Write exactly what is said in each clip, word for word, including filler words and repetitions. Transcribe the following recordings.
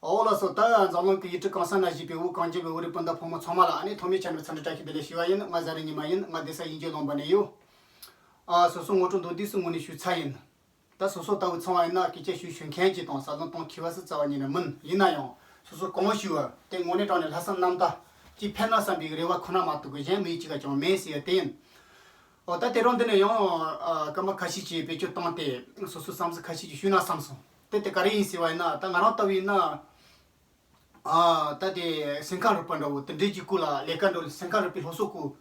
འོ་ལགས་སོ། ད་འཛམ་གླིང་གི་ཡུལ་གྲུ་གང་ས་ན་བཞུགས་པའི་བོད་གངས་ཅན་པའི་བོད་རིགས་སྤུན་ཟླ་ཕོ་མོ་ཚང་མ་ལ་ཨ་ནི་ཐོག་མའི་ཆ་ནས་འཚམས་འདྲི་བཀྲ་ཤིས་བདེ་ལེགས་ཞུ་བ་ཡིན། ང་བཟའ་རིགས་ཉི་མ་ཡིན། ང་སྡོད་ས་དབྱིན་ཇིའི་ལུང་པ་ནས་ཡོད། ཨ་སོ་སོ་ངོ་སྤྲོད་མདོར་བསྡུས་སུ་ངོ་ནས་ཞུས་ཚར་ཡིན། ད་སོ་སོ་ལྟ་བུ་ཚང་བ་ཡིན་ན་སྐད་ཆ་ཞུ་ཞུ་མཁན་གཅིག་དང་ས་ལོན་གཏོང་མཁས་པ་སུ་རྩ་བ་ཉིད་ནས་མིན། ཡིན་ན་ཡང་སོ་སོ་གང་ཞུ་བ་དེ་དངོས་གནས་དྲང་གནས་ལྷག་བསམ་རྣམ་དག་ཅིག་ཕན་ན་བསམ་པའི་རེ་བ་ཁོ་ན་མ་གཏོགས་གཞན་མི་ཡི་གཅིག་ག་ཀྱང་མེད་ཟེར་ཡ་དེ་ཡིན། འོ་ད་དེ་རིང་འདི་ནས་ཡང་ཨ་སྐར་མ་ཁ་ཤས་ཀྱིས་བེད་སྤྱོད་བཏང་སྟེ་སོ་སོའི་བསམ་ཚུལ་ཁ་ཤས་ཀྱིས་ཞུས་ན་བསམ་སོང་། དེ་དེ་ག་རེ་ཡིན་ཟེར་བ་ཡིན་ན། ད་ང་རང་ལྟ་བུ་ཡིན་ན། ཨ་ད་དེ་སེམས་ཁམས་རིག་པ་འདྲ་བོ་དེ་འདྲའི་གི་སྐོར་ལ་ལས་ཀ་འདྲ་བོ། སེམས་ཁམས་རིག་པའི་སློབ་གསོ་སྐོར།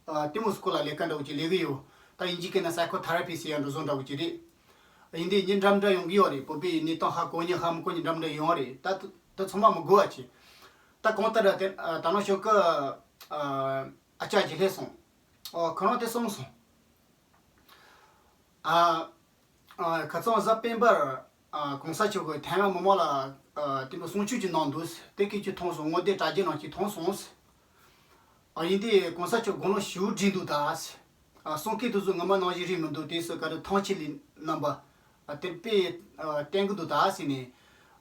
ཨ་དེ་མོ་སྐོར་ལ་ལས་ཀ་འདྲ་བོ་ཅིག་ལས་གི་ཡོད། ད་དབྱིན་ཇིའི་སྐད་ནས་སའི་ཁོ་ཐེ་ར་པི་ཟེར་ཡ་འདྲ་བཟོ་འདྲ་བོ་ཅིག་རེད། ཡིན་དེ་ཉིན་འདྲ་འདྲ་ཡོང་གི་ཡོད་རེད། བོད་པའི་གནས་སྟངས་ཧ་གོ་མཁན་ཧ་མི་གོ་མཁན་འདྲ་འདྲ་ཡོང་རེད། ད་ད་ཚང་མ་མི་དགོས་པ་ཅིག་ད་གང་ལྟར་དེ་ད་ནང་ཞོགས་ཀ་ཨ་ཨ་ཅག་ཅིག་སླེབས་སོང་། ཨོ་ཁོ་རང་དེ་གསུངས་སོང་། ཨ་ཨ་ཁ་སང་གཟའ་སྤེན་པར་ཨ་གོང་ས་མཆོག་གིས་ཐའེ་ཝན་མི་མང་ལ་ཨ་དེ་འདྲ་གསུང་ཆོས་ཅིག་གནང་འདུག་དེ་སྐད་ཆ་མཐོང་སོང་། ངོ་དེབ་དྲ་རྒྱའི་ནང་ཅིག་མཐོང་སོང་། ཨ་ཡིན་དེ་གོང་ས་མཆོག་དགུང་ལོ་ཞེ་པོ་བགྲེས་འདུག་ད། ཨ་གསུང་སྐད་དེ་ཚོ་ངོ་མ་ནང་བཞིན་རེད་མི་འདུག་དེ་སུ་ག་རེ་ཐང་ཆེན་ལི་རྣམ་པ་ཨ་དེ་དཔེ་ཨ་བསྟན་གི་འདུག་ད་ཟེར་ནས།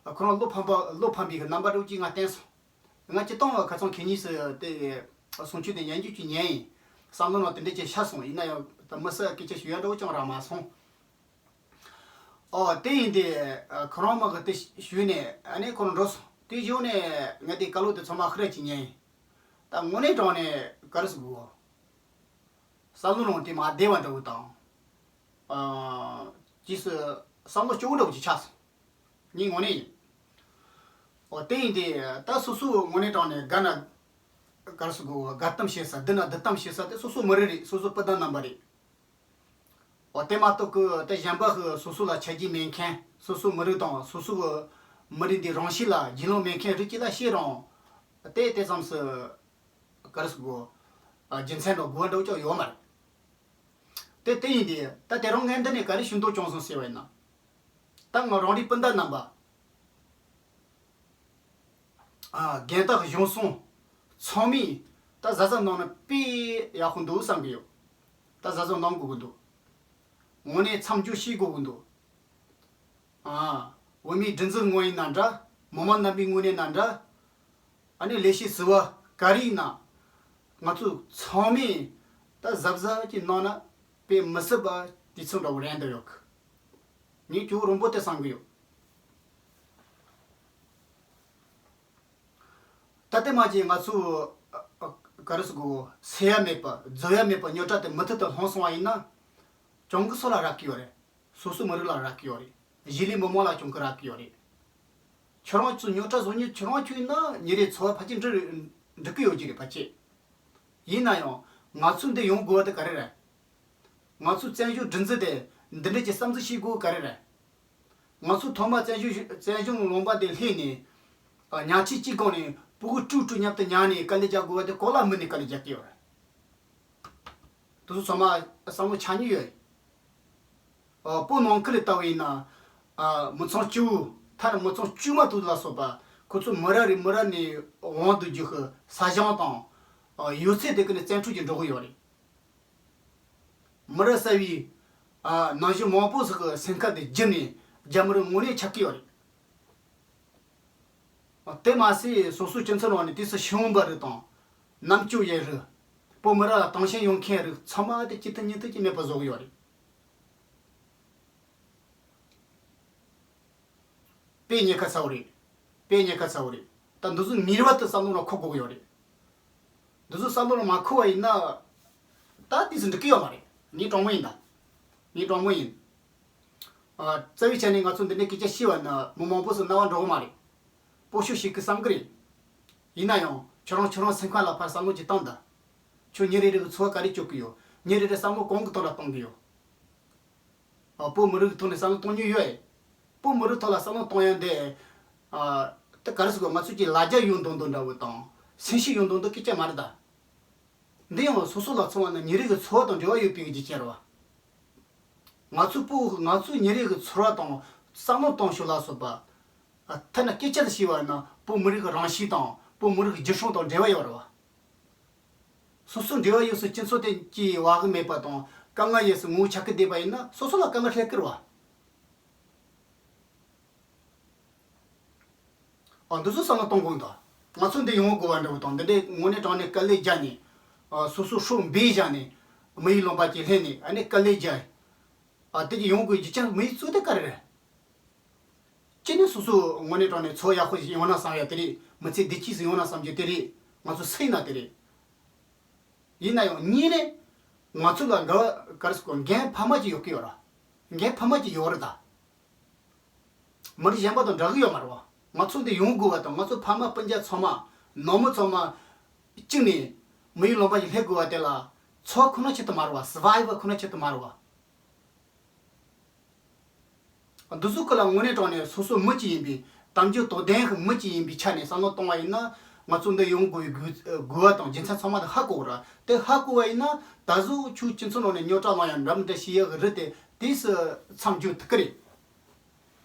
ཨ་ཁོ་རང་བློ་ཕམ་པ་བློ་ཕམ་པའི་གི་རྣམ་པ་འདྲ་བོ་ཅིག་ང་བསྟན་སོང་། ང་སྤྱིར་བཏང་ཁ་སང་ཁེ་ཉིན་སུ་དེ་གསུང་ཆོས་དེ་ཉན་རྒྱུ་ཅིག་ཉན་ཡིན། བསམ་བློ་ནང་དེ་འདྲ་ཅིག་ཤར་སོང་། ཡིན་ན་ཡང་ད་མི་སུ་སྐད་ཆ་ཞུ་ཡ་འདྲ་བོ་ཅང་རག་མ་སོང་། ཨོ་དེ་ཡིན་དེ་ཁོ་རང་མ་གི་དེ་ཞུས་ནས་ཨ་ནི་ཁོ་རང་འགྲོ་སོང་། དེ་བཞུགས་ནས་ང་དེ་བཀའ་སློབ་དེ་ཚང་མ་ཧུར་ཅིག་ཉན་ཡིན། ད་དངོས་གནས་དྲང་གནས་ག་རེ་ཟེར་དགོས། བསམ་བློ་ནང་དེ་མ་བདེ་བ་འདྲ་བོ་དང་། ཨ་རྗེས་སུ་བསམ་བློ་སྐྱོ་བོ་འདྲ་བོ་ཅིག་ཆགས་སོང་། ངའི་ངོས་ནས་ཡིན། འོ་དེ་ཡིན་དེ་ད་སོ་སོ་དངོས་གནས་དྲང་གནས་དགའ་ན་དགའ་སུ་དགོས། དགའ་གཏམ་བཤད་ས་འདི་ན་སྡུག་གཏམ་བཤད་ས་དེ་སོ་སོ་མི་རིགས་རེད། སོ་སོ་སྤུན་ཟླ་རྣམ་པ་རེད། འོ་དེ་མ་གཏོགས་ཀི་དེ་གཞན་པ་གི་སོ་སོ་ལ་ཆ་རྒྱུས་མེད་མཁན། སོ་སོ་མི་རིགས་དང་སོ་སོ་གི་མི་རིགས་འདི་རང་གཤིས་ལ་རྒྱུས་ལོན་མེད་མཁན་རིགས་གཅིག་ལ་བཤད་རུང་དེ་དེ་ཙམ་སུ་ག་རེ་ཟེར་དགོས། རྒྱུ་མཚན་དང་དགོས་པ་འདྲ་བོ་ཅང་ཡོད་མ་རེད། དེ་དེ་ཡིན་དེ་ད་དེ་རིང་ངས་འདི་ནས་ག་རེ་ཞུ་འདོད་བྱུང་སོང་ཟེར་བ་ཡིན་ན། ད་ང་རང་རེའི་སྤུན་ཟླ་རྣམ་པ། ཨ་རྒན་བདག་གཞུང་སྲུང་ཚང་མས་ད་གཟབ་གཟབ་གནང་ན་དཔེ་ཡག་པོ་འདུག་བསམ་གི་ཡོད། ད་གཟབ་གཟབ་གནང་དགོས་ཀྱི་འདུག་དངོས་གནས་མཚམས་འཇོག་བྱེད་དགོས་ཀྱི་འདུག་ཨ་བོད་མིའི་སྒྲིག་འཛུགས་ངོས་ཡིན་ན་འདྲ། མི་མང་རྣམ་པའི་ངོས་ནས་ན་འདྲ། ཨ་ནི་ལས་བྱེད་ཟུར་པ་ག་རེ་ཡིན་ན། ང་ཚོ་ཚང་མས་ད་གཟབ་གཟབ་ཅིག་གནང་ན་དཔེ་མི་སྲིད་པ་དུས་ཚོད་འདྲ་བོ་རན་འདོད་ཡོད་གི། ངས་ཇོ་བོ་རིན་པོ་ཆེ་བསམ་གི་ཡོད། ད་ལྟའི་མ་གཞི་ང་ཚོ་ཨ་ཨ་ག་རེ་ཟེར་དགོས། སེལ་ཡ་མེད་པ་རྫོགས་ཡ་མེད་པ་རྙོག་དྲ་དེ་མུ་མཐུད་དུ་ལྷུང་སོང་བ་ཡིན་ན། གྱོང་གི་སུ་ལ་རག་གི་ཡོད་རེད། སོ་སོའི་མི་རིགས་ལ་རག་གི་ཡོད་རེད། གཞིས་ལུས་མི་མང་ལ་གྱོང་གི་རག་གི་ཡོད་རེད། ཁྱོད་རང་ཚོ་རྙོག་དྲ་བཟོ་མཁན་ཁྱོད་རང་ཁྱོད་ཡིན་ན་ཉིན་རེའི་འཚོ་བ་ཕལ་ཆེར་འགྲིག་འགྲིག་གི་ཡོད་ཀྱི་རེད་ཕལ་ཆེར། ཡིན་ན་ཡང་ང་ཚོ་འདི་ཡོང་དགོས་པ་དེ་ག་རེ་རེད། ང་ཚོའི་བཙན་བྱོལ་སྒྲིག་འཛུགས་དེ་འདི་འདྲ་ཅིག་བསམ་ཚུལ་བྱེད་དགོས་ག་རེ་རེད། ང་ཚོ་ཐོག་མ་བཙན་བྱོལ་བཙན་བྱོལ་ལུང་པ་འདི་སླེབས་ནས་ཉག་ཕྲ་གཅིག་སྒང་ནས་ཕྲུ་གུ་དྲུག་དྲུག་མཉམ་དུ་ཉར་ནས་དཀའ་ལས་རྒྱག་དགོས་པ་དེ་གོ་ལ་མི་ནས་དཀའ་ལས་རྒྱག་གི་ཡོད་རེད། དེ་ཚོ་ཚང་མ་བསམ་བློ་ཆགས་ཉེན་ཡོད། ཨ་བོད་ནང་ཁུལ་ལ་ལྟ་བ་ཡིན་ན། ཨ་མི་ཚང་བཅུ། མཐའ་ན་མི་ཚང་བཅོ་ལྔ་དེ་ཚོ་ལ་སོགས་པ་ཁོ་ཚོ་མི་རབས་རེ་མི་རབས་ནས་དབང་དུ་བསྡུས་ཤིང་ས་ཞིང་དང་ཨ་ཡོད་ཚད་དེ་ཀུན་ནས་བཙན་འཕྲོག་བྱས་འགྲོ་གི་ཡོད་རེད། མི་རབས་གསར་བའི་ཨ་ན་གཞོན་མང་པོ་ཞིག་གི་སེམས་ཁམས་དེ་བསྒྱུར་ནས་རྒྱ་མི་རིགས་དངོས་གནས་ཆགས་ཀྱི་ཡོད་རེད། དེ་མ་ཟད་སོ་སོའི་སྤྱི་ཚོགས་ནང་ནས་དུས་སུ་ཤེས་ཡོན་པ་རིགས་དང་། རྣམ་དཔྱོད་ཡོད་རིགས། བོད་མི་རིགས་ལ་དང་ཞེན་ཡོད་མཁན་རིགས་ཚང་མ་དེ་གཅིག་ཐུབ་གཉིས་ཐུབ་ཀྱིས་མེད་པ་བཟོ་གི་ཡོད་རེད། དཔེ་ཉེན་ཁ་ཚ་བོ་རེད། དཔེ་ཉེན་ཁ་ཚ་བོ་རེད། ད་འདི་ཚོ་ངེས་པར་དུ་བསམ་བློ་ལ་འཁོར་དགོས་ཀྱི་ཡོད་རེད། འདི་ཚོ་བསམ་བློ་ལ་མ་འཁོར་བ་ཡིན་ན། ད་དུས་སུ་འགྲིག་གི་ཡོད་མ་རེད། ངས་དྲང་མོ་ཡིན་ད། ངས་དྲང་མོ་ཡིན། ཨ་རྩ་བའི་ཆ་ནས་ང་ཚོ་འདི་འདྲའི་སྐད་ཆ་བཤད་པ་ན་མི་མང་པོ་ཚོ་རྣ་བར་འགྲོ་གི་མ་རེད། སྤོབས་ཤུགས་ཞིག་གི་བསམ་གི་རེད། ཡིན་ན་ཡང་ཁྱོད་རང་ཁྱོད་རང་སེམས་ཁམས་ལ་ཕར་བསམ་བློ་ཅིག་བཏང་དང་། ཁྱོད་ཉིན་རེ་རེ་གི་འཚོ་བ་ག་རེ་སྐྱོབ་གི་ཡོད། ཉིན་རེ་རེ་བསམ་བློ་གང་གི་ཐོག་ལ་གཏོང་གི་ཡོད། ཨ་བོད་མི་རིགས་ཀྱི་ཐོག་ནས་བསམ་བློ་གཏོང་མྱོང་ཡོད་ཨེ། བོད་མི་རིགས་ཐོག་ལ་བསམ་བློ་གཏོང་ཡ་འདི། ཨ་དེ་ག་རེ་ཟེར་དགོས། ང་ཚོ་གི་ལ་རྒྱ་ཡོད་མདོག་མདོག་འདྲ་བོ་དང་སེམས་ཤུགས་ཡོད་མདོག་མདོག་སྐད་ཆ་མ་རེད་ད། འདི་ཡང་སོ་སོ་ལ་མཚོན་པ་ན་ཉིན་རེ་གི་འཚོ་བ་དང་འབྲེལ་བ་ཡོད་པའི་རྒྱུ་རྐྱེན་རེད་བ། ང་ཚོའི་བོད་ང་ཚོའི་ཉིན་རེ་གི་ཚོར་བ་དང་བསམ་བློ་གཏོང་ཕྱོགས་ལ་སོགས་པ། ཨ་ཐ་ན་སྐད་ཆ་ལ་བྱས་པ་ན་བོད་མི་རིགས་ཀྱི་རང་གཤིས་དང་བོད་མི་རིགས་ཀྱི་རྒྱུད་སྲུང་དང་འབྲེལ་བ་ཡོད་རེད་བ། སོ་སོ་འབྲེལ་བ་ཡོད་སའི་སྤྱི་ཚོགས་དེ་གི་བ་གི་མེད་པ་དང་དཀའ་ངལ་ཡོད་སའི་ངོ་བོ་ཆགས་ཀྱི་བསྡད་པ་ཡིན་ན་སོ་སོ་ལ་དཀའ་ངལ་སླེབས་ཀྱི་རེད་བ། ཨ། འདི་ཚོ་བསམ་བློ་གཏོང་དགོས་འདུག་ང་ཚོ་འདི་ཡོང་དགོས་པ་འདྲ་བོ་དང་། འདི་འདྲའི་དངོས་གནས་དྲང་གནས་དཀའ་ལས་རྒྱག་ནས། ཨ། སོ་སོ་སྲོག་འབེན་བཞག་ནས་མི་ཡི་ལུང་པ་ཅིག་ལྷན་ནས། ཨ་ནི་དཀའ་ལས་རྒྱག་ཨ། དེ་ཅིག་ཡོང་དགོས་རྒྱུ་ཅན་མི་ཡི་གཙོ་དེ་ག་རེ་རེད། གཅིག་ནས་སོ་སོ་དངོས་གནས་དྲང་གནས་འཚོ་ཡག་པོ་ཞིག་ཡོང་ན་བསམ་ཡ་དེ་རེད། མི་ཚེ་བདེ་སྐྱིད་ཞིག་ཡོང་ན་བསམ་རྒྱུ་དེ་རེད། ང་ཚོ་སེམས་ན་དེ་རེད། ཡིན་ན་ཡང་གཉིས་ནས་ང་ཚོ་ལ་འགལ་བ་ག་རེ་ཟེར་དགོས། འགན་འཕར་མ་ཅིག་ཡོད་ཀྱི་ཡོད་ར། འགན་འཕར་མ་ཅིག་ཡོད་རེད་ད། མི་རིགས་གཞན་པ་དང་འདྲ་གི་ཡོད་མ་རེད་བ། ང་ཚོ་འདི་ཡོང་དགོས་པ་དང་། ང་ཚོ་ཕ་མ་སྤུན་ཀྱག་ཚང་མ་ནང་མི་ཚང་མ་གཅིག་ནས་མི་ཡི་ལུང་པ་ཞིག་སླེབས་དགོས་པ་དེ་ལ་འཚོ་བ་ཁོ་ན་ཆེད་དུ་མ་རེད་བ། སར་བའི་ཝལ་ཁོ་ན་ཆེད་དུ་མ་རེད་བ། འདི་ཚོ་ཀུན་ལ་དངོས་གནས་དྲང་གནས་སོ་སོ་མི་གཅིག་ཡིན་པའི། དམ་རྒྱུ་དོ་ལྡན་གྱི་མི་གཅིག་ཡིན་པའི་ཆ་ནས་བསམ་བློ་གཏོང་བ་ཡིན་ན། ང་ཚོ་འདི་ཡོང་དགོས་པའི་དགོས་དགོས་པ་དང་རྒྱུ་མཚན་ཚང་མ་དེ་ཧ་གོ་གི་ར། དེ་ཧ་གོ་བ་ཡིན་ན་ད་གཟོད་ཁྱོད་སྤྱི་ཚོགས་ནང་ནས་རྙོག་དྲ་ལངས་ཡང་འདྲ་མི་འདྲ་བྱེད་ཡག་གི་རེད་དེ། དུས་སུ་མཚམས་འཇོག་ཐུབ་ཀྱི་རེད།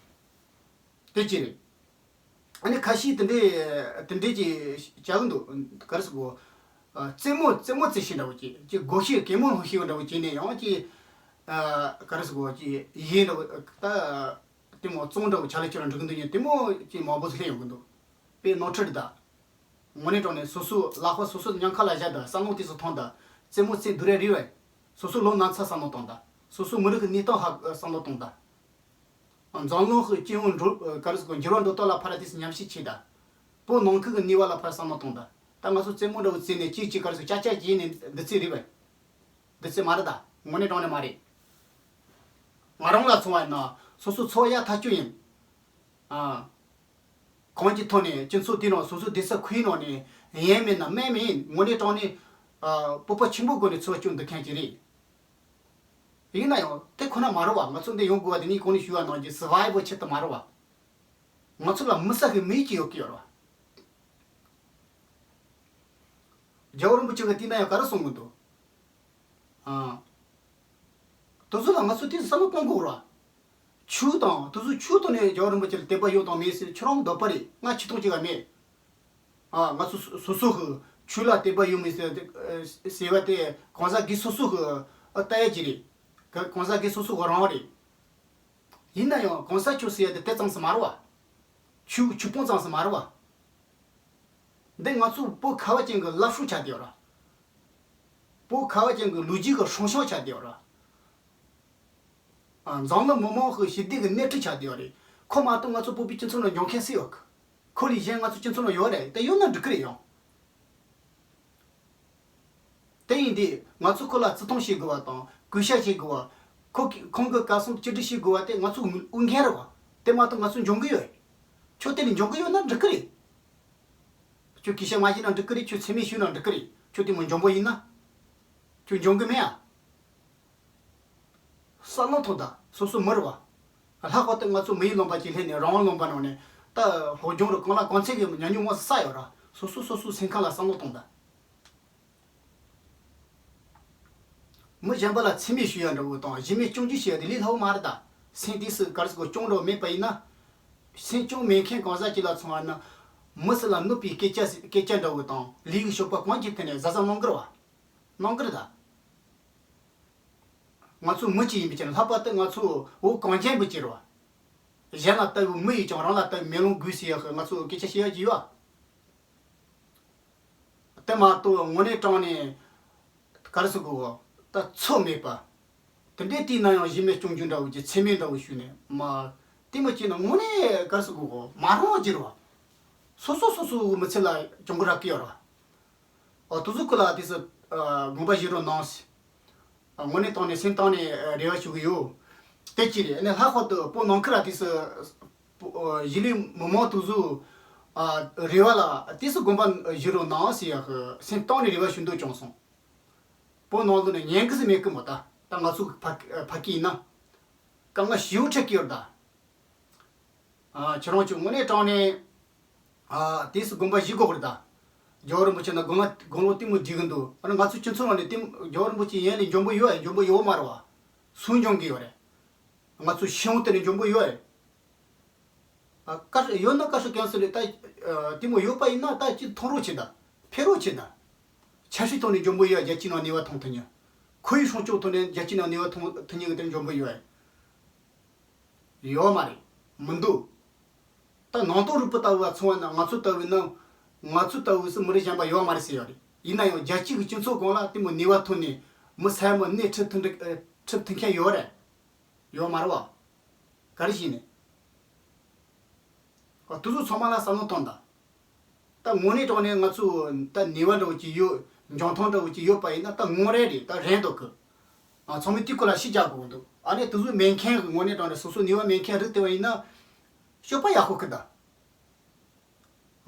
དེ་གཅིག་རེད། ཨ་ནི་ཁ་ཤས་དེ་འདྲས་དེ་འདྲས་ཀྱི་བྱ་གི་འདུག་ག་རེ་ཟེར་དགོས། ཨ། རྩེད་མོ་རྩེད་མོ་རྩེ་ཤེས་འདྲ་བོ་ཅིག་ཅིག་སྒོ་ཕྱེ་གད་མོ་ལྷུང་ཤེས་འདྲ་བོ་བྱས་ནས་ཡང་ཅིག་ཨ། ག་རེ་ཟེར་དགོས། ཅིག་ཡས་འདྲ་བོ། ད་དེ་མོ་བཙོང་འདྲ་བོ་ཆ་ལ་ཁྱེར་ར་འགྲོ་གི་འདུག་ཉིན་དེ་མོ་ཅིག་མང་པོ་ཞིག་སླེབས་ཡོང་གི་འདུག་དཔེ་ནོར་འཁྲུལ་རེད་ད། དངོས་གནས་དྲང་གནས་སོ་སོ་ལག་པ་སོ་སོ་ཉེན་ཁ་ལ་བཞག་ད། བསམ་བློ་དེ་ཚོ་ཐོངས་ད། རྩེད་མོ་རྩེ་འདུག་རེད་རེད་བས། སོ་སོ་ལོ་ན་ཚ་བསམ་བློ་གཏོང་ད། སོ་སོ་མི་རིགས་ཀྱི་གནས་སྟངས་ཧ་བསམ་བློ་གཏོང་ད། འཛམ་གླིང་གི་སྤྱི་ཡོངས་འགྲོ་ག་རེ་ཟེར་དགོས། འགྱུར་བ་འགྲོ་སྟངས་ལ་ཕར་དེ་ཚོ་ཉམས་ཞིབ་བྱེད་ད། བོད་ནང་ཁུལ་གྱི་གནས་བབ་ལ་ཕར་བསམ་བློ་གཏོང་ད། ད་ང་ཚོ་རྩེད་མོ་འདྲ་བོ་རྩེས་ནས་གཅིག་གཅིག་ག་རེ་ཟེར་ཅག་ཅག་བྱས་ནས་འདི་རྩེད་རེད་བས། འདི་རྩེད་མ་རེད་ད། དངོས་གནས་དྲང་གནས་མ་རེད། ང་རང་ལ་མཚོན་པ་ཡིན་ན་སོ་སོ་འཚོ་བ་ཡག་ཐག་ཆོད་ཡིན། ཨ། གང་གི་ཐོག་ནས་སྤྱི་ཚོགས་དེ་ནང་སོ་སོ་བསྡད་ས་ཁུལ་ནང་ནས་ཡིན་མིན་ན་མིན་མིན། དངོས་གནས་དྲང་གནས། ཨ། སྤོབས་པ་ཆེན་པོའི་སྒོ་ནས་འཚོ་བ་སྐྱོང་འདོད་མཁན་ཅིག་རེད། ཡིན་ན་ཡང་དེ་ཁོ་ན་མ་རེད་བ། ང་ཚོ་འདི་ཡོང་དགོས་པ་དེ་ངས་གོང་ནས་ཞུས་པ་ནང་བཞིན་སར་བའི་ཝལ་ཆེད་དུ་མ་རེད་བ། ང་ཚོ་ལ་མི་ས་གི་མི་ཡིད་ཀྱི་ཡོད་ཀྱི་ཡོད་རེད་བ། རྒྱལ་བ་རིན་པོ་ཆེ་གིས་དེ་ན་ཡང་ག་རེ་གསུང་གི་འདུག་ཨ། དེ་ཚོ་ལ་ང་ཚོ་དེ་བསམ་བློ་གཏོང་དགོས་རེད་བ། ཆོས་དང་དེ་ཚོ་ཆོས་ཐོག་ནས་རྒྱལ་བ་རིན་པོ་ཆེ་ལ་དད་པ་ཡོད་དང་མེད་ཟེར་ཁྱོད་རང་འདོད་པ་རེད། ང་ཆོས་ཐོག་ཅིག་ག་མེད། ཨ། ང་ཚོ་སོ་སོ་སོ་གི་ཆོས་ལ་དད་པ་ཡོད་མེད་ཟེར་ཟེར་བ་དེ་གང་ཟག་སྒེར་སོ་སོ་གི་ཨ་ལྟ་ཡ་ཅིག་རེད། ག་གང་ཟག་སྒེར་སོ་སོ་གི་རང་དབང་རེད། ཡིན་ན་ཡང་གང་ཟག་ཆོས་ཟེར་ཡ་དེ་དེ་ཙམ་ཞིག་མ་རེད་བ། ཆོས་ཆོས་སྤོང་ཙམ་ཞིག་མ་རེད་བ། འདི་ང་ཚོ་བོད་ཁ་བ་ཅན་གྱི་བླ་སྲོག་ཆགས་བསྡད་ཡོད་ར། བོད་ཁ་བ་ཅན་གྱི་ལོ་རྒྱུས་ཀྱི་སྲུང་སྐྱོབ་ཆགས་བསྡད་ཡོད་ར། ཨ། འཛམ་གླིང་མི་མང་གི་ཞི་བདེ་གི་སྣེ་ཁྲིད་ཆགས་བསྡད་ཡོད་རེད། ཁོ་མ་གཏོགས་ང་ཚོ་བོད་པའི་སྤྱི་ཚོགས་ནང་འགྱོ་མཁན་སུ་ཡོད་གི། ཁོ་ལས་གཞན་ང་ཚོ་སྤྱི་ཚོགས་ནང་ཡོད་རེད། དེ་ཡོད་ན་འགྲིག་གི་རེད་ཡང་། དེ་ཡིན་དུས་ང་ཚོ་ཁོ་ལ་བརྩི་མཐོང་བྱེད་དགོས་པ་དང་གུས་ཞབས་བྱེད་དགོས་པ། ཁོ་གི་ཁོང་གི་བཀའ་གསུང་བཅོས་སྒྲིག་བྱེད་དགོས་པ་དེ་ང་ཚོ་དབུ་འགན་རེད་བ། དེ་མ་གཏོགས་ང་ཚོ་འཇོན་གི་ཡོད། ཁྱོད་དེ་ལས་འཇོན་གི་ཡོད་ན་འགྲིག་གི་རེད། ཁྱོད་གུས་ཞབས་མ་བྱས་ན་འགྲིག་གི་རེད། ཁྱོད་མཚན་སྨད་ཞུས་ན་འགྲིག་གི་རེད། ཁྱོད་དེ་མོ་འཇོན་པོ་ཡིན་ན། ཁྱོད་འཇོན་གི་མེད་ཨ། བསམ་བློ་ཐོངས་ད། སོ་སོ་མི་རེད་བ། ལྷག་པར་དུ་ང་ཚོ་མི་ཡི་ལུང་པ་ཅིག་སླེབས་ནས་རང་དབང་ལུང་པ་ནང་ནས་ད་སློབ་སྦྱོང་རུ་གང་ལ་གང་འཚམ་གྱི་ཉམས་མྱོང་མང་ཙམ་བསགས་ཡོད་ར། སོ་སོ་སོ་སོའི་སེམས་ཁམས་ལ་བསམ་བློ་ཐོངས་ད། མི་གཞན་པ་ལ་མཚན་སྨད་ཞུ་ཡ་འདྲ་བོ་དང་གཞི་མེད་སྐྱོན་བརྗོད་བྱེད་ཡ་དེ་ལས་སླ་བོ་མ་རེད་ད། སེམས་དེ་སུ་ག་རེ་ཟེར་དགོས། སྐྱོན་འདྲ་བོ་མེད་པ་ཡིན་ན། སེམས་སྐྱོན་མེད་མཁན་གང་ཟག་ཅིག་ལ་མཚོན་པ་ན། མི་སུ་ལ་གནོད་པའི་སྐད་ཆ་སྐད་ཆ་འདྲ་བོ་དང་ལས་ཀྱི་སྤྱོད་པ་གང་ཅིའི་ཐད་ནས་གཟབ་གཟབ་གནང་གི་རེད་བ། གནང་གི་རེད་ད། ང་ཚོ་མི་གཅིག་ཡིན་པའི་ཆ་ནས། ལྷག་པར་དུ་ང་ཚོ་བོད་གངས་ཅན་པོ་གཅིག་རེད་བ། གཞན་ལ་ལྟ་བུའི་མི་ཡིས་ཀྱང་རང་ལ་ལྟ་བུའི་མེ་ལོང་དགོས་ཟེར་ཡག་གི་ང་ཚོ་སྐད་ཆ་བཤད་ཡག་ཅིག་ཡོད་ཨ། དེ་མ་གཏོགས་དངོས་གནས་དྲང་གནས་ག་རེ་ཟེར་དགོས་གོ། ད་ཚོད་མེད་པ། དེ་འདྲའི་དུས་ན་ཡང་གཞི་མེད་སྐྱོན་བརྗོད་འདྲ་བོ་ཅིག་མཚན་སྨད་འདྲ་བོ་ཞུས་ནས་མ། དེ་མོ་བྱས་ན་དངོས་གནས་ག་རེ་ཟེར་དགོས་གོ། མ་རུང་བ་ཅིག་རེད་བ། སོ་སོ་སོ་སོའི་མི་ཚེ་ལ་གྱོང་གུན་རག་གི་ཡོད་རེད་བ། ཨ། དེ་ཚོ་ཀུན་ལ་དེ་ཚོ་ཨ་དགོངས་པ་བཞེས་རོགས་གནང་ཟེར། ཨ། དངོས་གནས་དྲང་གནས་སེམས་གཏིང་ནས་ཨ་རེ་བ་ཞུ་གི་ཡོད། དེ་གཅིག་རེད། ཨ་ནི་ལྷག་པར་དུ་བོད་ནང་ཁུལ་ལ་དེ་ཚོ་ཨ་གཞིས་ལུས་མི་མང་དེ་ཚོའི་ཨ་རེ་བ་ལ་དེ་ཚོ་དགོངས་པ་བཞེས་རོགས་གནང་ཟེར་ཡག་གི་སེམས་གཏིང་ནས་རེ་བ་ཞུ་འདོད་བྱུང་སོང་། བོད་ནང་ལོགས་ནས་ཉན་གི་ཟིག་མེད་གི་མོ། ད་ད་ང་ཚོ་ཕ་ཕ་གི་ཡིན་ན་དཀའ་ངལ་ཞེ་པོ་འཕྲད་ཀྱི་ཡོད་ད། ཨ། ཁྱེད་རང་ཚོས་དངོས་གནས་དྲང་གནས་ཨ་དེ་ཚོ་དགོངས་པ་བཞེས་དགོས་རེད་ད། རྒྱལ་བ་རིན་པོ་ཆེ་ན་དགུང་ལོ་དགུང་ལོ་ལྟད་མོ་བསྡད་གི་འདུག་ཨ་ནི་ང་ཚོ་སྤྱི་ཚོགས་ནང་ནས་ལྟད་མོ། རྒྱལ་བ་རིན་པོ་ཆེ་ཡན་ལས་འཇོན་པོ་ཡོད་ཨེ། འཇོན་པོ་ཡོད་མ་རེད་བ། སུས་འཇོན་གི་ཡོད་རེད། ང་ཚོ་ཤེས་ཡོན་ཐད་ནས་འཇོན་པོ་ཡོད་ཨེ། ཨ། བཀའ་ཡོད་ན་བཀའ་ཤག་ཀན་སུལ་ལས་ད་ཨ་ལྟད་མོ་ཡོད་པ་ཡིན་ན་ད་ཅི་མཐོང་རོགས་བྱེད་ད། ཕེབས་རོགས་བྱེད་ད། ཆབ་སྲིད་ཐོག་ནས་འཇོན་པོ་ཡོད་ཨེ། རྒྱལ་སྤྱིའི་ནང་ནུས་པ་ཐོན་ཐུབ་མཁན། ཁོར་ཡུག་སྲུང་སྐྱོབ་ཐོག་ནས་རྒྱལ་སྤྱིའི་ནང་ནུས་པ་ཐོན་ཐུབ་མཁན་གི་དེར་འཇོན་པོ་ཡོད་ཨེ། ཡོད་མ་རེད། མི་འདུག་ད་ནང་དོན་རིག་པ་ལྟ་བུ་ལ་མཚོན་པ་ན་ང་ཚོ་ལྟ་བུ་ན་ང་ཚོ་ལྟ་བུ་སུ་མི་རིགས་གཞན་པ་ཡོད་མ་རེད་ཟེར་ཡོད་རེད། ཡིན་ན་ཡང་རྒྱལ་སྤྱི་གི་སྤྱི་ཚོགས་སྒང་ལ་དེ་མོ་ནུས་པ་ཐོན་ནས་མི་སེར་མོ་སྣེ་ཁྲིད་ཐུབ་འདྲ་ཁྲིད་ཐུབ་མཁན་ཡོད་རེད། ཡོད་མ་རེད་བ། ག་རེ་བྱས་ནས། ཨ། དེ་ཚོ་ཚང་མ་ལ་བསམ་བློ་གཏོང་དང་། ད་དངོས་གནས་དྲང་གནས་ང་ཚོ་ད་ནུས་པ་འདྲ་བོ་ཅིག་ཡོད། འཇོན་ཐང་འདྲ་བོ་ཅིག་ཡོད་པ་ཡིན་ན་ད་དངོས་རེད་རེད། ད་རན་འདུག་གི། ཨ། ཚང་མས་དེའི་སྐོར་ལ་ཤུགས་རྒྱག་དགོས་འདུག། ཨ་ནི་དེ་ཚོ་མེད་མཁན་གི་དངོས་གནས་དྲང་གནས་སོ་སོ་ནུས་པ་མེད་མཁན་རིགས་དེ་བ་ཡིན་ན་སྤྱོད་པ་ཡག་པོ་གི་ད།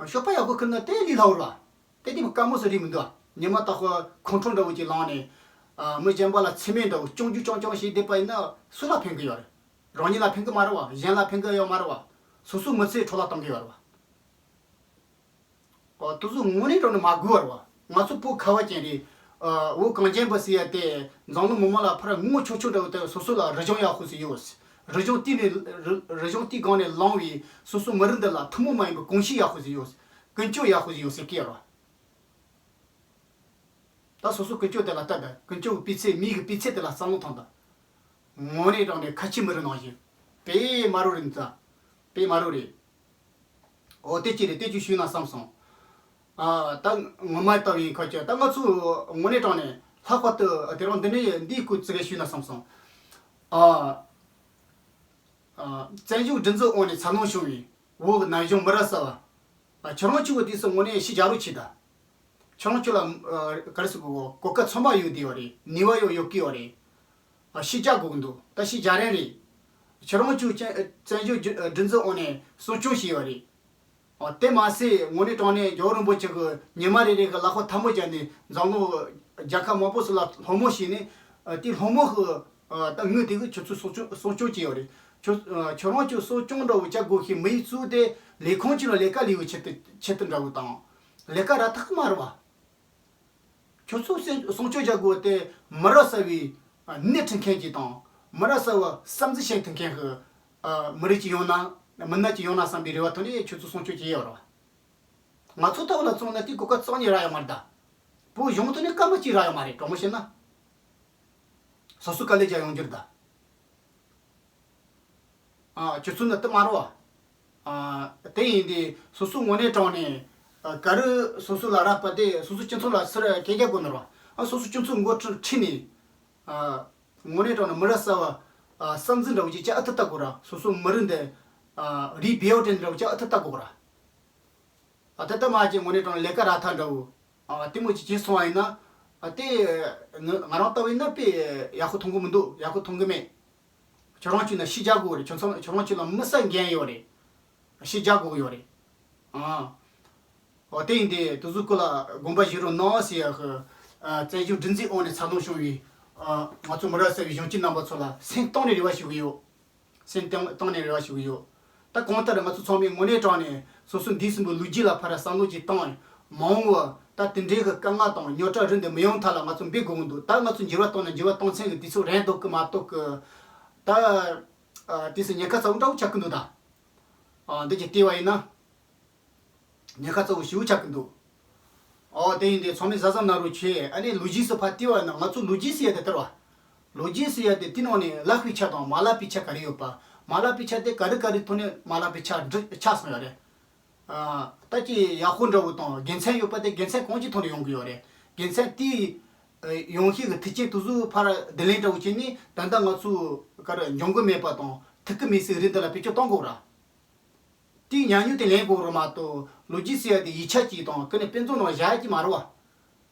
སྤྱོད་པ་ཡག་པོ་ཁུར་ན་དེ་ལས་སླ་བོ་རེད་བ། དེ་དེ་མོ་དཀའ་མོ་སུ་རེད་མི་འདུག་བ། ཉི་མ་རྟག་པར་ཁོང་ཁྲོ་འདྲ་བོ་ཅིག་ལངས་ནས། ཨ། མི་གཞན་པ་ལ་མཚན་སྨད་འདྲ་བོ་རྐྱང་རྒྱུག་རྐྱང་རྐྱང་བྱས་བསྡད་པ་ཡིན་ན་སུ་ལ་ཕན་གི་ཡོད་རེད། རང་ཉིད་ལ་ཕན་གི་མ་རེད་བ། གཞན་ལ་ཕན་གི་ཡོད་མ་རེད་བ། སོ་སོའི་མི་ཚེ་འཕྲོ་བརླག་གཏོང་གི་ཡོད་རེད་བ། ཨོ། དེ་ཚོ་དངོས་གནས་དྲང་གནས་མ་དགོས་པ་རེད་བ། ང་ཚོ་བོད་ཁ་བ་ཅན་རེད། ཨ། བོད་གངས་ཅན་པ་ཟེར་ཡ་དེ་འཛམ་གླིང་མི་མང་ལ་ཕར་ངོ་ཆོག་ཆོག་འདྲ་བོ་དེ་སོ་སོ་ལ་རིག་གཞུང་ཡག་ཤོས་ཟིག་ཡོད། རིག་གཞུང་དེ་ནས་རིག་རིག་གཞུང་དེའི་སྒང་ནས་བླངས་པའི་སོ་སོ་མི་རིགས་འདི་ལ་ཐུན་མོང་མ་ཡིན་པའི་གོམས་གཤིས་ཡག་ཤོས་ཟིག་ཡོད། ཀུན་སྤྱོད་ཡག་ཤོས་ཟིག་ཡོད་ཟེར་གི་ཡོད་རེད་བ། ད་སོ་སོ་ཀུན་སྤྱོད་དེ་ལ་ལྟ་དང་། ཀུན་སྤྱོད་ཀྱི་སྤུས་ཚད། མིའི་གི་སྤུས་ཚད་དེ་ལ་བསམ་བློ་ཐོངས་དང་། དངོས་གནས་དྲང་གནས་ཁ་ཆེ་མི་རིགས་ནང་བཞིན་དཔེ་མ་རུ་རེད་འདུག། དཔེ་མ་རུ་རེད། ཨོ། དེ་ཅི་རེད། དེ་ཅིག་ཞུས་ན་བསམ་སོང་། ཨ། ད་ངོ་མ་ལྟ་བུའི་ཁ་ཆེ། ད་ང་ཚོ་དངོས་གནས་དྲང་གནས་ལྷག་པར་དུ་དེ་རིང་འདི་ནས་འདིའི་སྐོར་ཙི་གེ་ཞུས་ན་བསམ་སོང་། ཨ། ཨ། བཙན་བྱོལ་སྒྲིག་འཛུགས་འོག་ནས་འཚར་ལོངས་བྱུང་བའི་བོད་ཀྱི་ན་གཞོན་མི་རབས་གསར་བ། ཨ། ཁྱེད་རང་ཚོ་གི་དུས་སུ་དངོས་གནས་ཤུགས་རྒྱག་རོགས་བྱེད་དང་། ཁྱེད་རང་ཚོ་ལ། ཨ། ག་རེ་ཟེར་དགོས། གོ་སྐབས་ཚང་མ་ཡོད་བསྡད་ཡོད་རེད། ནུས་པ་ཡང་ཡོད་ཀྱི་ཡོད་རེད། ཨ། ཤུགས་རྒྱག་དགོས་ཀྱི་འདུག། ད་ཤུགས་རྒྱག་རན་རེད། ཁྱེད་རང་ཚོ་བཙན་བཙན་བྱོལ་སྒྲིག་འཛུགས་འོག་ནས་གསོ་སྐྱོང་བྱས་ཡོད་རེད། ཨ། དེ་མ་ཟད་དངོས་གནས་དྲང་གནས་རྒྱལ་བ་རིན་པོ་ཆེ་གིས་ཉི་མ་རེ་རེ་གི་ལག་པ་ཐལ་མོ་སྦྱར་ནས་འཛམ་གླིང་རྒྱལ་ཁབ་མང་པོ་ཞིག་ལ་སློང་མོ་བྱས་ནས། ཨ། དེ་སློང་མོ་གི། ཨ། ད་དངུལ་དེ་གིས་ཁྱོད་ཚོ་གསོ་སྐྱོང་གསོ་སྐྱོང་བྱས་ཡོད་རེད། ཁྱོད། ཨ། ཁྱོད་རང་ཚོས་གསོ་སྐྱོང་འདྲ་བོ་བྱ་དགོས་ཤེས་མི་ཡི་གཙོ་བོ་དེ་ལས་ཁུངས་ཅིག་ལ་ལས་ཀ་ལས་པའི་ཆེད་དུ་ཆེད་དུ་འདྲ་བོ་དང་། ལས་ཀ་ར་ཐག་མ་རེད་བ། ཁྱོད་ཚོ་སྲུང་སྲུང་སྐྱོབ་བྱ་དགོས་དེ་མི་རབས་གསར་བའི་སྣེ་ཁྲིད་མཁན་གྱི་དང་། མི་རབས་གསར་བ་བསམ་གཟས་བྱེད་ཐུབ་མཁན་གྱི། ཨ། མི་རིགས་ཅིག་ཡོང་ན། མི་སྣ་ཅིག་ཡོང་ན་བསམ་པའི་རེ་བ་བཏོན་ནས་ཁྱོད་ཚོ་སྲུང་སྐྱོབ་བྱས་ཡོད་རེད་བ། ང་ཚོ་ལྟ་བུ་ལ་མཚོན་ན་དེ་གོ་སྐབས་རྩ་བ་ནས་རག་ཡོད་མ་རེད་ད། བོད་གཞུང་ཐོག་ནས་སྐར་མ་གཅིག་རག་ཡོད་མ་རེད། དྲང་མོ་བཤད་ན། སོ་སོ་དཀའ་ལས་རྒྱག་ཡོང་རྒྱུ་རེད་ད། ཨ། ཁྱོད་ཚོ་ནི་དེ་མ་རེད་བ། ཨ། དེ་ཡིན་དུས་སོ་སོ་དངོས་གནས་དྲང་གནས། ཨ། ག་རེ་སོ་སོ་ལ་རག་པ་དེ་སོ་སོ་སྤྱི་ཚོགས་ལ་ཕྱིར་སྐྱེལ་རྒྱག་དགོས་ནི་རེད་བ། ཨ། སོ་སོ་སྤྱི་ཚོགས་འགོ་ཁྲིད་ཁྲིད་ནས། ཨ། དངོས་གནས་དྲང་གནས་མི་རབས་གསར་བ། ཨ། བསམ་གཟས་འདྲ་བོ་ཅིག་ཅིག་ཨ་ཐུར་ལྟ་དགོས་ར། སོ་སོ་མི་རིགས་འདི། ཨ། རིགས་བེའུ་དྲན་འདྲ་བོ་ཅིག་ཨ་ཐུར་ལྟ་དགོས་ར། ཨ། ད་ལྟ་མ་ཅིག་དངོས་གནས་དྲང་གནས་ལས་ཀ་རག་ཐག་འདྲ་བོ། ཨ། དེ་མོ་ཅིག་བྱས་སོང་བ་ཡིན་ན། ཨ། དེ་ང་ང་རང་ལྟ་བུ་ཡིན་ན་དཔེ་ཡག་པོ་མཐོང་གི་མི་འདུག། ཡག་པོ་མཐོང་གི་མེད། ཁྱོད་རང་ཚོས་ན་ཤུགས་རྒྱག་དགོས་རེད། ཁྱོད་ཚོ་ཁྱོད་རང་ཚོ་ལ་མི་སེར་འགན་ཡོད་རེད། ཤུགས་རྒྱག་དགོས་ཀྱི་ཡོད་རེད། ཨ། འོ། དེ་ཡིན་དུས་དེ་ཚོའི་སྐོར་ལ་དགོངས་པ་བཞེས་རོགས་གནང་ཟེར་ཡག་གི། ཨ། བཙན་བྱོལ་སྒྲིག་འཛུགས་འོག་ནས་འཚར་ལོངས་བྱུང་བའི། ཨ། ང་ཚོ་མི་རབས་གསར་བའི་གཞོན་སྐྱེས་རྣམ་པ་ཚོ་ལ་སེམས་གཏིང་ནས་རེ་བ་ཞུ་གི་ཡོད། སེམས་གཏིང་གཏིང་ནས་རེ་བ་ཞུ་གི་ཡོད། ད་གང་ལྟར་ང་ཚོ་ཚང་མས་དངོས་གནས་དྲང་གནས་སོ་སོ་འདས་ཟིན་པའི་ལོ་རྒྱུས་ལ་ཕར་བསམ་བློ་ཅིག་བཏང་། མ་འོངས་པ་ད་དེ་འདྲའི་གི་དཀའ་ངལ་དང་རྙོག་དྲ་རིགས་འདི་མི་ཡོང་ཐབས་ལ་ང་ཚོ་འབད་དགོས་ཀྱི་འདུག། ད་ང་ཚོ་འགྱུར་བ་གཏོང་ན་འགྱུར་བ་གཏོང་མཚམས་ཀྱི་དུས་ཚོད་རན་འདུག་གི་མ་གཏོགས་གི། ད། ཨ། དུས་སུ་ཉེན་ཁ་ཚ་བོ་འདྲ་བོ་ཆགས་ཀྱི་འདུག་ད། ཨ། འདི་ཅིག་བལྟས་པ་ཡིན་ན། ཉེན་ཁ་ཚ་བོ་ཞེ་པོ་ཆགས་ཀྱི་འདུག། ཨོ། དེ་ཡིན་དུས་ཚང་མས་གཟབ་གཟབ་གནང་རོགས་བྱེད། ཨ་ནི་ལོ་རྒྱུས་སུ་ཕར་བལྟས་པ་ཡིན་ན་ང་ཚོ་ལོ་རྒྱུས་ཟེར་ཡ་དེ་ལྟར་བ། ལོ་རྒྱུས་ཟེར་ཡ་དེ་དེ་ནང་ནས་ལེགས་པའི་ཆ་དང་མ་ལེགས་པའི་ཆ་ག་རེ་ཡོད་པ། མ་ལེགས་པའི་ཆ་དེ་ག་རེ་ག་རེ་ཐོག་ནས་མ་ལེགས་པའི་ཆ་འགྲིག་ཆགས་སོང་ཡོད་རེད། ཨ། ད་ཅི་ཡག་པོ་འདྲ་བོ་དང་དགེ་མཚན་ཡོད་པ་དེ་དགེ་མཚན་གང་ཅིའི་ཐོག་ནས་ཡོང་གི་ཡོད་རེད། དགེ་མཚན་དེའི་ཡོང་ཤེས་ཀྱི་མཐུན་རྐྱེན་དེ་ཚོ་ཕར་བསྡུ་ལེན་འདྲ་བོ་བྱས་ནས་ད་ལྟ་ང་ཚོ་ག་རེ་འབྱུང་གི་མེད་པ་དང་ཐུག་གི་མེད་སའི་རིགས་འདི་ལ་བེད་སྤྱོད་གཏོང་དགོས་ར། དེའི་ཉམས་མྱོང་དེ་ལེན་དགོས་རེད་མ་གཏོགས་ལོ་རྒྱུས་ཟེར་ཡ་དེ་ཡིག་ཆ་གཅིག་དང་ཀུན་ནས་དཔེ་མཛོད་ནང་བཞག་ཡ་གཅིག་མ་རེད་བ།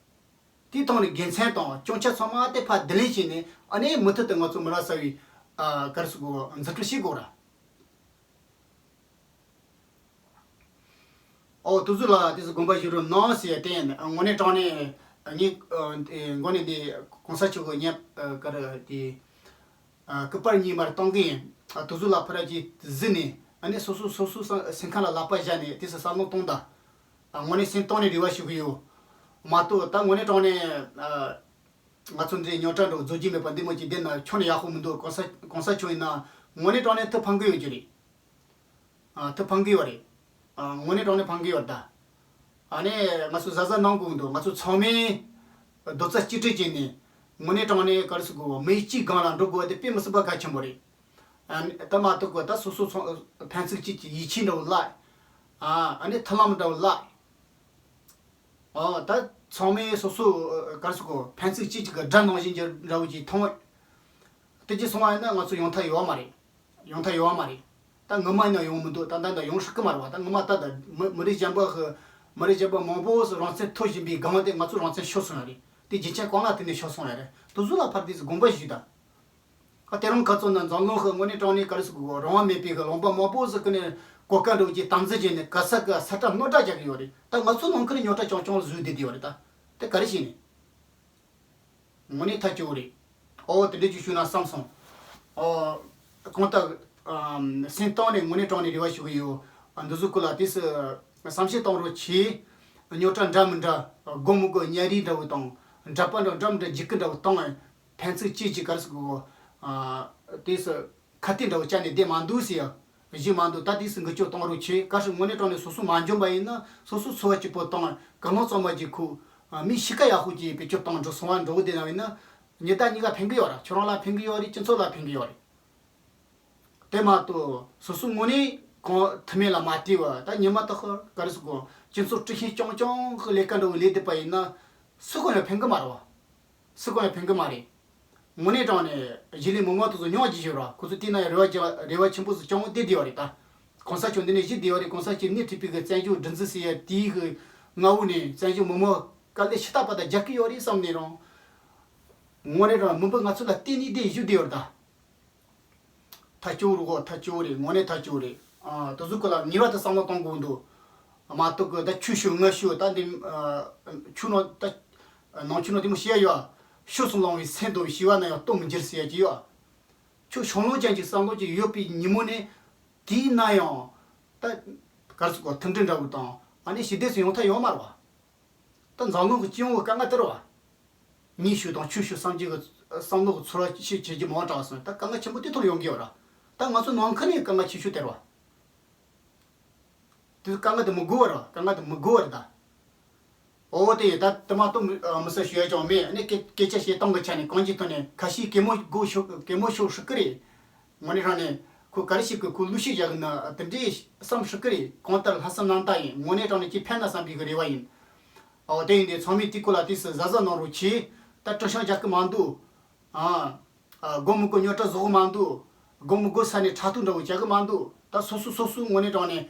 དེའི་ཐོག་ནས་དགེ་མཚན་དང་སྐྱོན་ཆ་ཚང་མ་དེ་ཕར་བསྡུ་ལེན་བྱས་ནས་ཨ་ནི་མུ་མཐུད་དུ་ང་ཚོ་མི་རབས་གསར་བའི། ཨ། ག་རེ་ཟེར་དགོས། འཛུགས་སྐྲུན་བྱེད་དགོས་ར། ཨོ། དེ་ཚོ་ལ་དེ་ཚོ་དགོངས་པ་བཞེས་རོགས་གནང་ཟེར་ཡ་དེ་ཡིན། དངོས་གནས་དྲང་གནས་ངས། ཨ། འགོ་ནས་འདི་གོང་ས་མཆོག་གི་བརྙན། ཨ། ག་རེ་དེ། ཨ། སྐུ་པར་གཉིས་མར་བཏང་གི་ཡིན། ཨ། དེ་ཚོ་ལ་ཕར་ཅིག་གཟིགས་ནས་ཨ་ནི་སོ་སོ་སོ་སོ་སེམས་ཁ་ལ་ལག་པ་བཞག་ནས་དེ་ཚོ་བསམ་བློ་གཏོང་དང་། ཨ། དངོས་གནས་སེམས་གཏིང་ནས་རེ་བ་ཞུ་གི་ཡོད། མ་གཏོགས་ད་དངོས་གནས་དྲང་གནས། ཨ། ང་ཚོ་འདྲའི་རྙོག་དྲ་འདྲ་བོ་བཟོ་རྒྱུ་མེད་པ་འདི་མོ་ཅིག་བསྡད་ན་ཁྱོན་ནས་ཡག་པོ་མི་འདུག། གོང་ས་གོང་ས་མཆོག་ཡིན་ན་དངོས་གནས་དྲང་གནས་ཐུགས་ཕམ་གི་ཡོད་རྒྱུ་རེད། ཨ། ཐུགས་ཕམ་གི་ཡོད་རེད། ཨ། དངོས་གནས་དྲང་གནས་ཕམ་གི་ཡོད་ད། ཨ་ནི་ང་ཚོ་གཟབ་གཟབ་གནང་དགོས་འདུག། ང་ཚོ་ཚང་མས་རྡོག་རྩ་གཅིག་སྒྲིལ་བྱས་ནས་དངོས་གནས་དྲང་གནས་ག་རེ་ཟེར་དགོས། མི་གཅིག་སྒང་ལ་འགྲོ་དགོས་པ་དེ་དཔེ་མི་སྲིད་པ་གལ་ཆེན་པོ་རེད། ཨ་ནི་ད་མ་གཏོགས་གོ་ད་སོ་སོ་ཚོ་ཕན་ཚུན་གཅིག་གི་ཡིད་ཆེས་འདྲ་བོ་བརླག། ཨ་ནི་མཐུན་ལམ་འདྲ་བོ་བརླག་ཨོ་ད་ཚང་མས་སོ་སོ་ག་རེ་ཟེར་དགོས། ཕན་ཚུན་གཅིག་གཅིག་གི་དགྲ་ནང་བཞིན་གྱི་འདྲ་བོ་ཅིག་མཐོང་བས། དེ་ཅིག་སོང་བ་ཡིན་ན་ང་ཚོ་ཡོང་ཐབས་ཡོད་མ་རེད། ཡོང་ཐབས་ཡོད་མ་རེད། ད་ངོ་མ་ཡིན་ན་ཡོང་མི་འདུག་ད་ད་ད་ཡོང་སྲིད་ཀྱི་མ་རེད་བ། ད་ངོ་མ་ད་ད་མི་མི་རིགས་གཞན་པ་གི་མི་རིགས་གཞན་པ་མང་པོ་ཞིག་རང་བཙན་ཐོབ་བཞིན་པའི་སྒང་དེ་ང་ཚོ་རང་བཙན་ཤོར་སོང་ཡ་རེད། དེ་རྒྱུ་རྐྱེན་གང་ལ་བརྟེན་ནས་ཤོར་སོང་ཡ་རེད། དེ་ཚོ་ལ་ཕར་དེ་ཚོ་དགོངས་པ་ཞུས་དང་། ཨ་དེ་རིང་ཁ་ཚོ་ན་འཛམ་གླིང་གི་དངོས་གནས་དྲང་གནས་ག་རེ་ཟེར་དགོས། རང་དབང་མེད་པའི་གི་ལུང་པ་མང་པོ་ཞིག་གི་ནས་གོ་སྐབས་འདྲ་བོ་ཅིག་དམ་འཛིན་བྱས་ནས་ག་ས་ག་ས་ཁྲ་རྣོ་དྲག་རྒྱག་གི་ཡོད་རེད། ད་ང་ཚོ་ནང་ཁུལ་རྙོག་དྲ་རྐྱང་རྐྱང་བཟོས་བསྡད་བསྡད་ཡོད་རེད། ད་དེ་ག་རེ་བྱས་ནས། དངོས་གནས་ཐབས་སྐྱོ་བོ་རེད། ཨོ་དེ་འདྲ་ཅིག་ཞུས་ན་བསམ་སོང་། ཨོ་གང་ལྟར་ཨམ་སེམས་གཏིང་ནས་དངོས་གནས་དྲང་གནས་རེ་བ་ཞུ་གི་ཡོད། ཨ་འདི་ཚོ་སྐོར་ལ་དེ་སུ་བསམ་ཤེས་གཏོང་རོགས་གྱིས། རྙོག་དྲ་འདྲ་མི་འདྲ་དགོས་མི་དགོས་གཉའ་རིས་འདྲ་བོ་དང་། འདྲ་པར་འདྲ་འདྲ་མི་འདྲ་འཇིགས་སྐུལ་འདྲ་བོ་བཏང་བས་ཕན་ཚུན་གཅིག་གཅིག་ག་རེ་ཟེར་དགོས། ཨ་དེ་སུ་ཁ་གཏད་འདྲ་བོ་བཅག་ནས་བསྡད་མ་འདུག་ཟེར་ཡ། གཞི་མ་འདུག་ད་དུས་སུ་འགུལ་སྐྱོད་གཏོང་རོགས་བྱེད། གལ་སྲིད་དངོས་གནས་དྲང་གནས་སོ་སོ་མ་འཇོན་པ་ཡིན་ན་སོ་སོ་འཚོ་བ་སྐྱིད་པོ་དང་གང་མང་གཙང་མ་གྱི་ཁུག་མི་གཤིས་ཀ་ཡག་ཤོས་ཀྱི་བེད་སྤྱོད་བཏང་འགྲོ་སོང་བ་འགྲོ་གི་བསྡད་ན་ཡིན་ན་ཉི་ཟླ་གཉིས་ཀ་ཕན་གི་ཡོད་ར། ཁྱོད་རང་ལ་ཕན་གི་ཡོད་རེད། སྤྱི་ཚོགས་ལ་ཕན་གི་ཡོད་རེད། དེ་མ་གཏོགས་སོ་སོ་དངོས་གནས་གང་ཐུབ་མིན་ལ་མ་བལྟས་བ་ད་ཉི་མ་དག་ག་རེ་ཟེར་དགོས། སྤྱི་ཚོགས་དཀྲུག་ཤིང་རྐྱང་རྐྱང་གི་ལས་ཀ་འདྲ་བོ་ལས་བསྡད་པ་ཡིན་ན་སུ་གང་ཡང་ཕན་གི་མ་རེད་བ། སུ་གང་ཡང་ཕན་གི་མ་རེད། དངོས་གནས་དྲང་ནས་གཞིས་ལུས་མི་མང་དེ་ཚོ་སྙིང་རྗེ་ཞིག་རེད། ཁོ་ཚོ་བལྟས་ན་ཡང་རེ་བ་ཅིག་རེ་བ་ཆེན་པོ་ཞིག་བཅངས་བསྡད་བསྡད་ཡོད་རེད་ད། གོང་ས་མཆོག་འདི་ནས་བཞུགས་བསྡད་ཡོད་རེད། གོང་ས་མཆོག་སྣེ་ཁྲིད་པའི་གི་བཙན་བྱོལ་སྒྲིག་འཛུགས་ཟེར་ཡ་དེའི་གི་མངའ་འོག་ནས་བཙན་བྱོལ་མི་མང་དཀའ་ལས་ཞེ་དྲག་པ་དང་རྒྱག་གི་ཡོད་རེད་བསམ་ནས་རང་། དངོས་གནས་དྲང་མི་འབོར་ང་ཚོ་ལ་བལྟས་ནས་བསྡད་བཞུགས་བསྡད་ཡོད་རེད་ད། ཐག་སྐྱོ་བོ་རེད་གོ། ཐག་སྐྱོ་བོ་རེད། དངོས་གནས་ཐག་སྐྱོ་བོ་རེད། ཨ་དེ་ཚོ་སྐོར་ལ་ངེས་པར་དུ་བསམ་བློ་གཏོང་དགོས་འདུག་མ་གཏོགས་གི་ད་ཁྱོད་ཤོད་ང་ཤོད་ད་འདི་ཨ་ཁྱོད་ནང་ད་ནང་ཆོས་ནང་དེ་མོ་བཤད་ཡ་ཡོད། ཤོད་སོང་ལོང་བའི་སེམས་དང་བྱིས་པ་ན་ཡང་སྟོབས་མི་འགྱུར་ཟེར་ཡ་ཅིག་ཡོད། ཁྱོད་བྱང་སློབ་ཅན་གྱི་བསམ་བློ་ཅིག་ཡོད་པའི་ཉིན་མོ་ནས་དེས་ན་ཡང་ད་ག་རེ་ཟེར་དགོས། མཐུན་སྒྲིལ་འདྲ་བོ་དང་ཨ་ནི་ཞི་བདེ་སུ་ཡོང་ཐབས་ཡོད་མ་རེད་བ། ད་འཛམ་གླིང་གི་སྤྱི་ཡོངས་ཀྱི་དཀའ་ངལ་དེ་རེད་བ། ངས་ཤོད་དང་ཁྱོད་ཤོད་བསམ་གྱི་གི་བསམ་བློ་གི་ཚོར་བ་ཞིག་བྱེད་རྒྱུ་མང་དྲགས་སོང་། ད་དཀའ་ངལ་ཆེན་པོ་དེ་ཐོག་ཡོང་གི་ཡོད་ར། ད་ང་ཚོ་ནང་ཁུལ་ནས་དཀའ་ངལ་ཆེ་ཤོས་དེ་རེད་བ། དེ་དཀའ་ངལ་དེ་མི་དགོས་པ་རེད་བ། དཀའ་ངལ་དེ་མི་དགོས་པ་རེད་ད། ཨོ་དེ་ཡིན་ད་དེ་མ་གཏོགས་མི་ཨ་མི་སེར་ཞུ་ཡ་ཅང་མེད། ཨ་ནི་སྐད་སྐད་ཆ་བཤད་སྟངས་ཀྱི་ཆ་ནས་གང་ཅིའི་ཐོག་ནས་ཁ་ཤས་གད་མོ་དགོད་ཤོག་གད་མོ་ཤོར་སྲིད་ཀྱི་རེད། དངོས་གནས་དྲང་ནས་ཁོ་ག་རེ་བྱེད་དགོས། ཁོ་གླུ་གཞས་རྒྱག་གི་ན་དེ་འདྲའི་བསམ་སྲིད་ཀྱི་རེད། གང་ལྟར་ལྷག་བསམ་རྣམ་དག་ཡིན། དངོས་གནས་དྲང་ནས་ཁྱེད་ཕན་ན་བསམ་པའི་གི་རེ་བ་ཡིན། ཨོ་དེ་ཡིན་དུས་ཚང་མས་དེའི་སྐོར་ལ་དུས་སུ་གཟབ་གཟབ་གནང་རོགས་གྱིས། ད་དཀྲུག་ཤིང་རྒྱག་གི་མ་འདུག་ཨ་ཨ་དགོས་མི་དགོས་རྙོག་དྲ་བཟོ་གི་མ་འདུག་དགོས་མི་དགོས་ས་ནས་ཕྲག་དོག་འདྲ་བོ་རྒྱག་གི་མ་འདུག་ད་སོ་སོ་སོ་སོའི་དངོས་གནས་དྲང་ནས་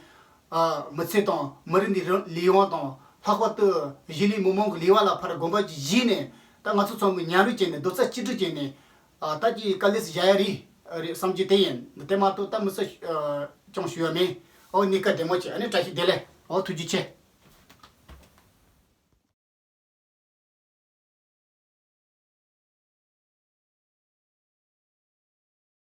ཨ་མི་ཚེ་དང་མི་རིགས་འདིའི་རང་ལས་དབང་དང་ལྷག་པར་དུ་གཞིས་ལུས་མི་མང་གི་ལས་དབང་ལ་ཕར་དགོངས་པ་ཅིག་བཞེས་ནས་ད་ང་ཚོ་ཚང་མས་མཉམ་རུབ་བྱས་ནས་རྡོག་རྩ་གཅིག་སྒྲིལ་བྱས་ནས་ཨ་ད་ཀྱི་དཀའ་ལས་སུ་བཞག་ཡ་རེད་རེད་བསམ་གྱི་དེ་ཡིན། དེ་མ་གཏོགས་ད་མི་སེར་ཨ་ཅང་ཞུ་ཡ་མེད། ཨོ་གནས་སྐབས་བདེ་མོ་བྱས། ཨ་ནི་བཀྲ་ཤིས་བདེ་ལེགས། ཨོ་ཐུགས་རྗེ་ཆེ།